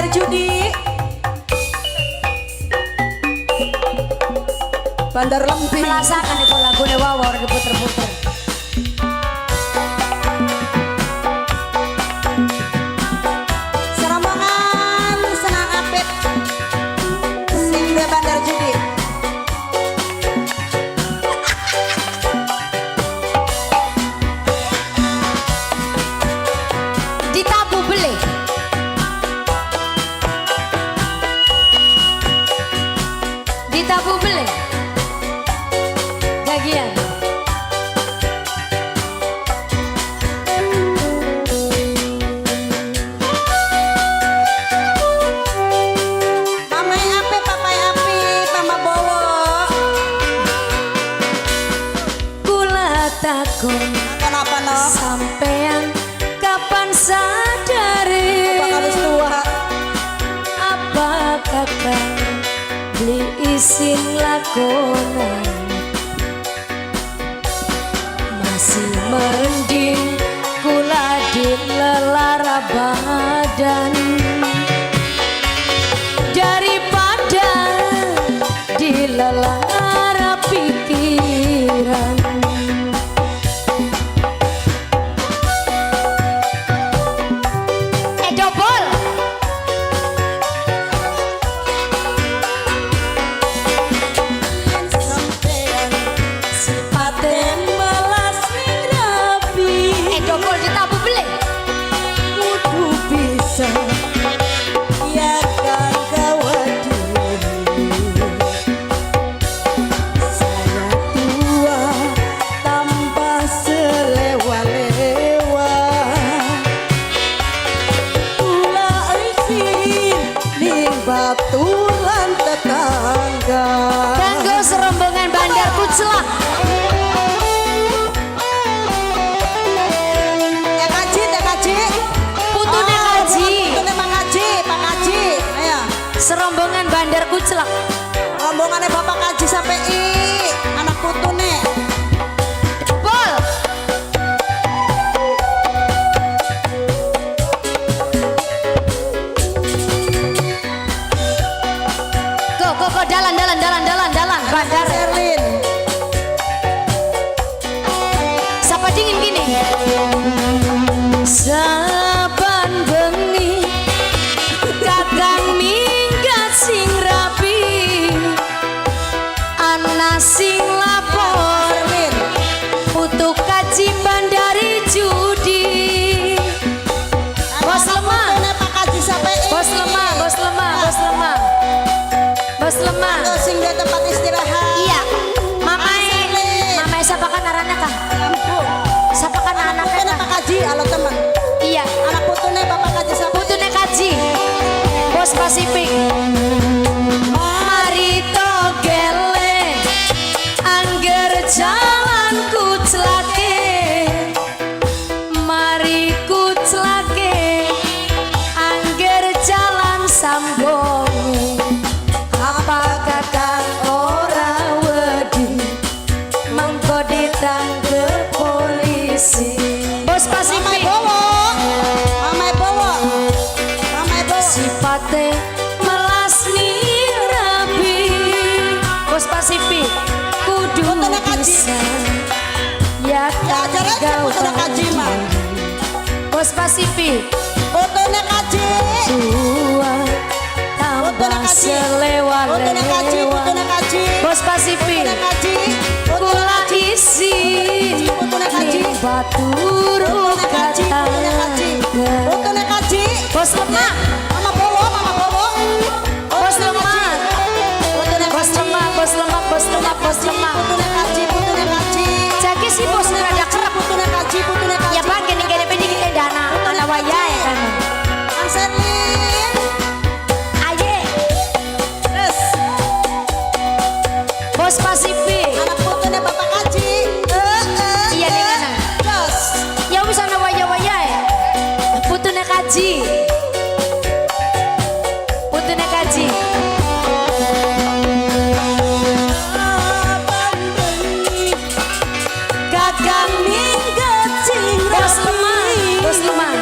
Bandar Judi. Bandar Lembing. Melasakan iku lagune wawa ora diputer-puter. Serombongan Senang Apit. Sing duwe Bandar Judi. Ditabu beli. Ditabu beli. Gagian. Mamai Apit, Papai Apit, Mama Bowo. Kula takon Kenapa no? sampean kapan sadare? Bakal wis tua. Apa kakang beli isin lakonan? Masih mending kula dilelara badan daripada dilelara pikiran. Eh, dobol. Sampean sipate melas ning rabi. Eh, dobol ditabu beli. Kudu bisa ya kang gawa diri. Saya tua tanpa selewa-lewa. Kula isin ning baturan tetangga. Kanggo serombongan Bandar Kucelak. Ya kaji, ya kaji. Putune Ah, kaji. Putune Pak Kaji, Pak Kaji. Ayo. Serombongan Bandar Kucelak. Rombongannya Bapak Kaji sampai I, anak putune. Bol. Go go go, dalan dalan dalan dalan dalan Bandar. Serlin. Sapa dingin gini. Saban bengi kakang minggat sing rapi, ana sing lapor Serlin. Putu kaji bandari judi. Bos lemah. Putune Pak Kaji sampai I. Bos lemah, bos lemah, bos lemah. Bos lemah. Tuh, sing di tempat istirahat. Iya. Mamae, Serlin. mamae siapa kan arane kah? Ampun. Siapa kan Anak anaknya putune kah? Pak Kaji, halo teman. Iya. Anak putune Bapak Kaji sampai I. Putune kaji. Bos Pasifik. Mari togele angger jalan kuclake. Mari kuclake angger jalan sambonge. Apa kakang ora wedi mengko ditangkep polisi? Bos Mamai Pasifik. Bowo. Mamai Bowo. Mamai Bowo. Sipate melas rapi. Bos Pasifik kudu Putune kaji. Bisa ya Ya ajar aja putune kaji mah. Bos Pasifik. Putune kaji. Tua tambah Putune kaji. selewa Putune kaji, lewa. Putune kaji. Bos Pasifik. Putune kaji. Putune Kula kaji. isin Putune kaji. ning batur Putune kaji, putune kaji. Putune kaji. Bos lemah. Mama Bowo, Mama Bowo. Bos lemah. Putune Bos kaji. lemah, bos lemah, bos lemah, bos lemah. Putune kaji, putune kaji. Jaki si bos rada kerep. Putune kaji, putune kaji. Ya bang, gini gini gini kita dana ana wayahe kan. Kang Serlin. Aye, Terus Bos Pasifik. Anak putune Bapak Kaji. Eh, eh, Iya, eh. ning ana. Terus. Ya wis ana waya-wayahe. Putune kaji. Putune kaji. Kapan bengi kakang minggat sing Bos rapi. Lemah, bos lemah.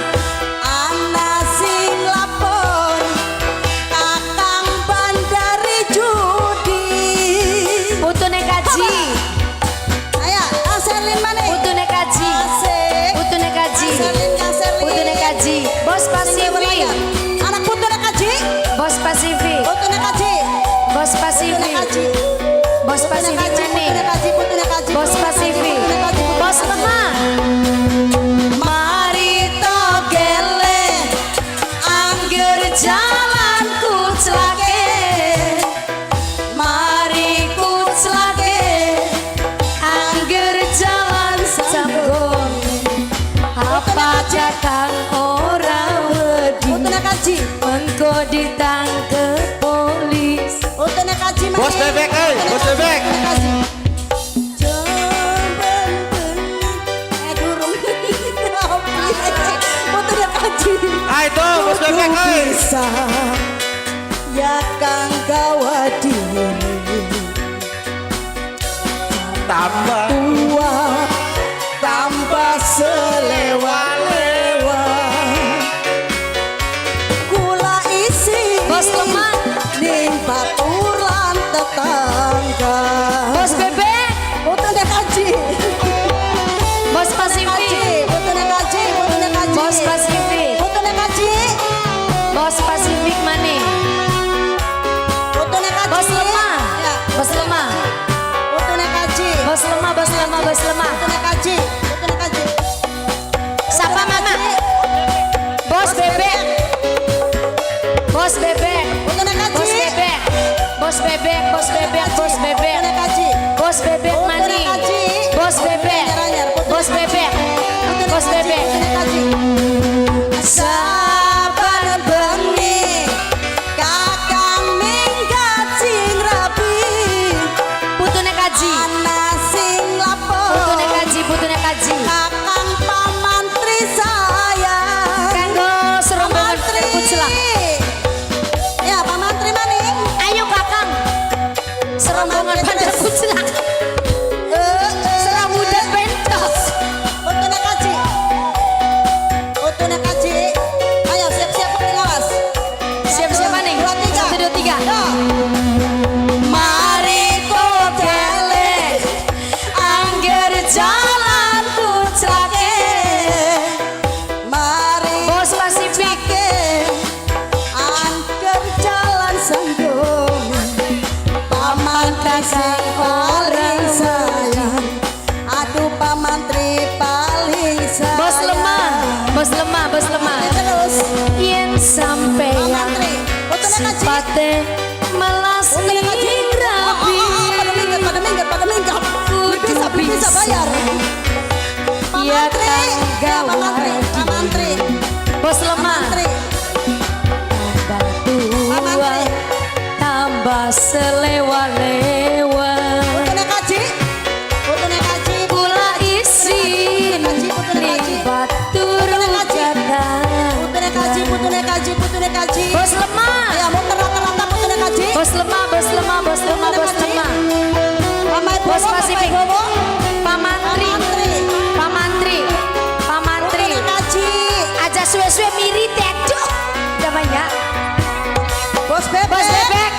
Ana sing lapor Kakang ora wedi. Putune kaji. Mengko ditangkep polisi. Putune kaji maning. Bos bebek, eh, bos bebek. Putune kaji. Jemben bengi. Eh durung. Putune kaji. Ah itu bos bebek, eh. Bisa ya kang gawa diri Tambah tua tambah selewa-lewa kula isi Bos lemah. ning batur lan tetangga. Bos bebek. Putune kaji. Bos Pasifik. Putune kaji, putune kaji. Bos Pasifik. Putune kaji. Bos Pasifik maning. Putune kaji. Bos lemah. Ya. Bos lemah. Putune kaji. Bos lemah, bos lemah, bos lemah. Putune kaji, putune kaji. Sapa mama? Bos bebek. Bos bebek. Putune kaji. Bos bebek. Bos bebek, bos bebek, bos bebek. Putune kaji. Bos bebek Putune maning. kaji. Bos bebek. Bos bebek. Putune Bos kaji, bebek. putune kaji. Saban bengi kakang minggat sing rabi. Putune kaji. Ana sing lapor. Putune kaji, putune kaji. Kakang pamantri sayang. Kanggo serombongan Pamantri. Kuclak. Ya, pamantri maning. Ayo kakang. Serombongan Pamantri pada terus. Kuclak. Eh, eh, Seramuda pentos. Putune kaji. Putune kaji. Ayo siap-siap pengawas. Siap-siap maning. Dua, tiga. Satu, dua, tiga. Ya. Mari togele angger jalan kuclake. Mari Bos Pasifik. ke angger jalan sanggung pamantri sing paling sayang, aduh, pamantri paling sayang. Bos lemah, bos lemah, bos lemah. Terus. Yen sampeyan Pamantri. Putune kaji. sipate melas Putune kaji. ning Oh, rabi. oh, oh, pada minggat, pada minggat, pada minggat. Belum bisa, belum bisa bayar. Ya Pamantri. Ya, pamantri, pamantri. Bos lemah. Pamantri. Tambah tua, Pamantri. tambah selewa-lewa. Putune kaji, putune kaji. Kula isin Putune kaji, putune ning kaji. batur Putune kaji. Putune kaji, putune kaji, putune kaji. Bos lemah. Ya, muter rata-rata putune kaji. Bos lemah, bos lemah, bos lemah, bos lemah. Pamai Bos bowo, Pasifik. pamai bowo. Pamantri. Pamantri. Pamantri. Pamantri. Putune kaji. Aja suwe-suwe mirit aduh. Namanya. Bos bebek. Bos bebek.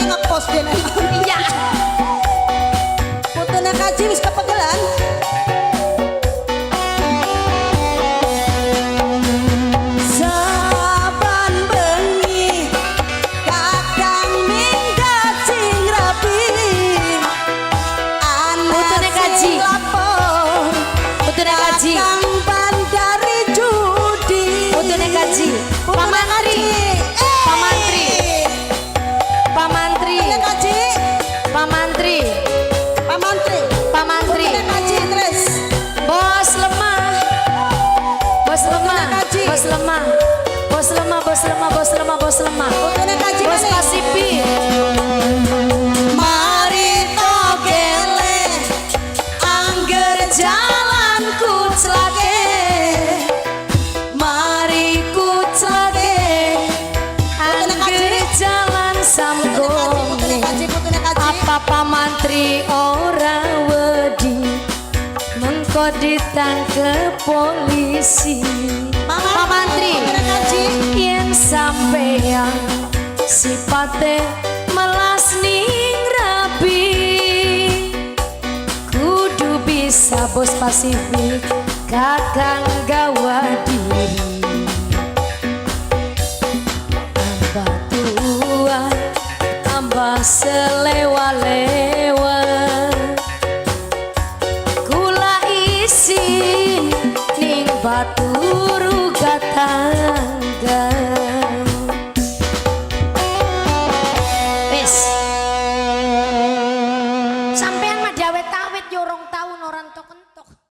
Ngepost dene. Iya. Putune kaji wis kepegelan. Saban bengi kakang minggat sing rabi. Ana Putune kaji. sing lapor. Putune kaji. Kakang bandari judi. Putune kaji. Putune Pamantri. kaji. Eh. Pamantri. Pamantri. Putune kaji. Pamantri. Pamantri. Pamantri. Putune kaji terus. Bos lemah. Bos lemah. kaji. Bos lemah. Bos lemah, bos lemah, bos lemah, bos lemah. Putune kaji Bos maning. Pasifik. Mari togele angger jalan kuclake. Mari kuclake angger jalan Putune samgone. kaji, putune kaji. Apa pamantri ora wedi mengko ditangkep polisi? Pamantri. Putune kaji. Yen sampeyan sipate melas ning rabi kudu bisa bos Pasifik kakang gawa diri. Tambah tua tambah selewa-lewa kula isin ning batur.